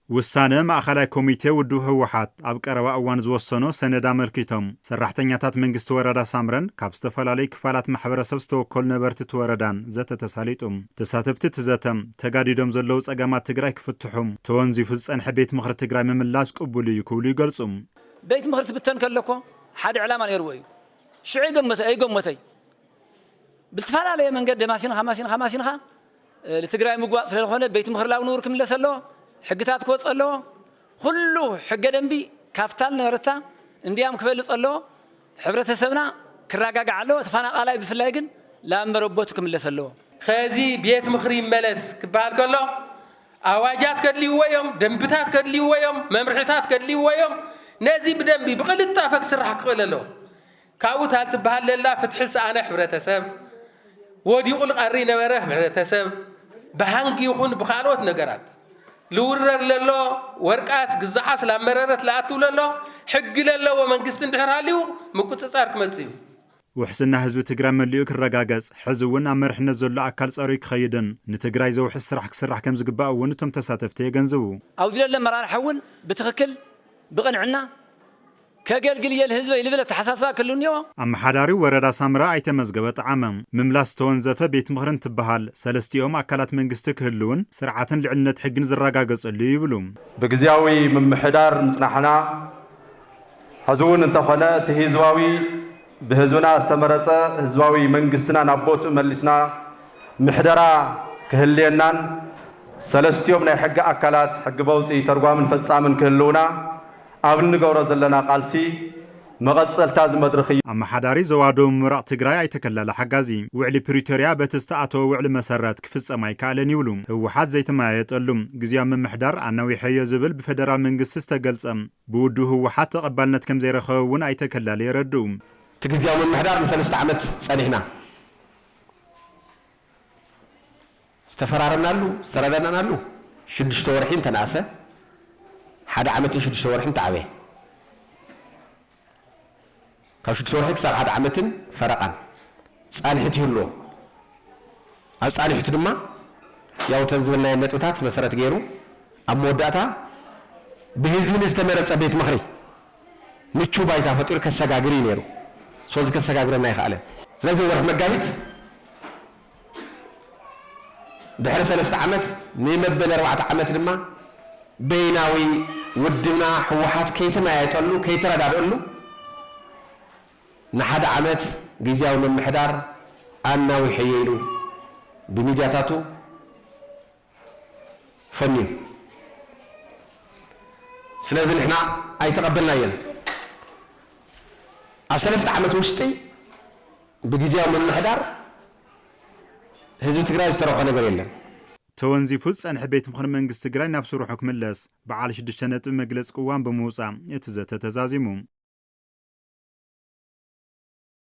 ውሳነ ማእኸላይ ኮሚቴ ውድብ ህወሓት ኣብ ቀረባ እዋን ዝወሰኖ ሰነድ ኣመልኪቶም፣ ሰራሕተኛታት መንግስቲ ወረዳ ሳምረን ካብ ዝተፈላለዩ ክፋላት ማሕበረሰብ ዝተወከሉ ነበርቲ እቲ ወረዳን ዘተ ተሳሊጡ። ተሳተፍቲ እቲ ዘተ፣ ተጋዲዶም ዘለዉ ጸገማት ትግራይ ክፍትሑ፣ ተወንዚፉ ዝጸንሐ ቤት ምኽሪ ትግራይ ምምላስ ቅቡል እዩ ክብሉ ይገልጹ። ቤት ምኽሪ ትብተን ከለኮ ሓደ ዕላማ ነይርዎ እዩ። ሽዑ ኣይገመተ ኣይገመተይ ብልትፈላለየ መንገድ ደማሲንኻ ማሲንኻ ማሲንኻ ንትግራይ ምግዋፅ ስለዝኾነ ቤት ምኽሪ ላብ ንቡር ክምለስ ኣለዎ። ሕግታት ክወፅ ኣለዎ። ኩሉ ሕገ ደንቢ ካፍታ ዝነበረታ እንዲያም ክበልፅ ኣለዎ። ሕብረተሰብና ክረጋጋዕ ኣለዎ። ተፈናቃላይ ብፍላይ ግን ላብ መረበቱ ክምለስ ኣለዎ። ከዚ ቤት ምኽሪ ይመለስ ክበሃል ከሎ ኣዋጃት ከድልይዎ እዮም፣ ደንብታት ከድልይዎ እዮም፣ መምርሕታት ከድልይዎ እዮም። ነዚ ብደንቢ ብቕልጣፈ ክስራሕ ክኽእል ኣለዎ። ካብኡ ታል ትበሃል ለላ ፍትሒ ዝሰኣነ ሕብረተሰብ፣ ወዲቑ ልቐሪ ነበረ ሕብረተሰብ፣ ብሃንግ ይኹን ብኻልኦት ነገራት ልውረር ለሎ፣ ወርቃስ ግዛዓስ ላብ መረረት ልኣቱ ለሎ፣ ሕጊ ለለዎ መንግስቲ እንድሕር ሃልዩ ምቁፅፃር ክመፅእ እዩ። ውሕስና ህዝቢ ትግራይ መሊኡ ክረጋገፅ፣ ሕዚ እውን ኣብ መርሕነት ዘሎ ኣካል ፀርዩ ክኸይድን ንትግራይ ዘውሕስ ስራሕ ክስራሕ ከምዝግባእ እውን እቶም ተሳተፍቲ የገንዝቡ። ኣብዚ ለለ ኣመራርሓ እውን ብትኽክል ብቕንዕና ከገልግል እየ ልህዝበይ ልብል ኣተሓሳስባ ክህሉ እኒኦ። ኣመሓዳሪ ወረዳ ሳምረ ኣይተ መዝገበ ጠዓመ፣ ምምላስ ዝተወንዘፈ ቤት ምኽሪ እንትበሃል ሰለስቲኦም ኣካላት መንግስቲ ክህልውን ስርዓትን ልዕልነት ሕግን ዝረጋገፀሉ እዩ ይብሉ። ብግዝያዊ ምምሕዳር ምፅናሕና ሕዚ እውን እንተኾነ እቲ ህዝባዊ ብህዝብና ዝተመረፀ ህዝባዊ መንግስትና ናብ ቦትኡ መሊስና ምሕደራ ክህልየናን ሰለስቲኦም ናይ ሕጊ ኣካላት ሕጊ በውፂ፣ ተርጓምን ፈፃምን ክህልውና ኣብ እንገብሮ ዘለና ቃልሲ መቐፀልታ እዚ መድርኽ እዩ። ኣመሓዳሪ ዞባ ደቡብ ምብራቕ ትግራይ ኣይተ ከላለ ሓጋዚ፣ ውዕሊ ፕሪቶርያ በቲ ዝተኣተወ ውዕሊ መሰረት ክፍፀም ኣይከኣለን ይብሉ። ህወሓት ዘይተመያየጠሉ ግዝያዊ ምምሕዳር ኣናዊሐዮ ዝብል ብፌደራል መንግስቲ ዝተገልፀ ብውድብ ህወሓት ተቐባልነት ከምዘይረኸበ እውን ኣይተ ከላለ የረድኡ። እቲ ግዝያዊ ምምሕዳር ንሰለስተ ዓመት ፀኒሕና ዝተፈራረምናሉ ዝተረዳዳእናሉ ሽዱሽተ ወርሒ እንተነኣሰ ሓደ ዓመትን ሽዱሽተ ወርሒ እንተዓበየ ካብ ሽዱሽተ ወርሒ ክሳብ ሓደ ዓመትን ፈረቓን ፃንሒት ይህልዎ። ኣብ ፃንሒቱ ድማ ያው እተን ዝበልናየን ነጥብታት መሰረት ገይሩ ኣብ መወዳእታ ብህዝቢ ንዝተመረፀ ቤት ምኽሪ ምቹው ባይታ ፈጢሩ ከሰጋግር እዩ ነይሩ። ሶዚ ከሰጋግረና ኣይኸኣለን። ስለዚ ወርሒ መጋቢት ድሕሪ ሰለስተ ዓመት ንመበል ኣርባዕተ ዓመት ድማ በይናዊ ውድብና ህወሓት ከይተመያየጠሉ ከይተረዳድአሉ ንሓደ ዓመት ግዝያዊ ምምሕዳር ኣናዊሐዮ ኢሉ ብሚድያታቱ ፈንዩ። ስለዚ ንሕና ኣይተቐበልናዮን። ኣብ ሰለስተ ዓመት ውሽጢ ብግዝያዊ ምምሕዳር ህዝቢ ትግራይ ዝተረኽቦ ነገር የለን። ተወንዚፉ ዝፀንሐ ቤት ምኽሪ መንግስቲ ትግራይ ናብ ስርሑ ክምለስ በዓል ሽዱሽተ ነጥቢ መግለፂ ቅዋም ብምውፃእ እቲ ዘተ ተዛዚሙ።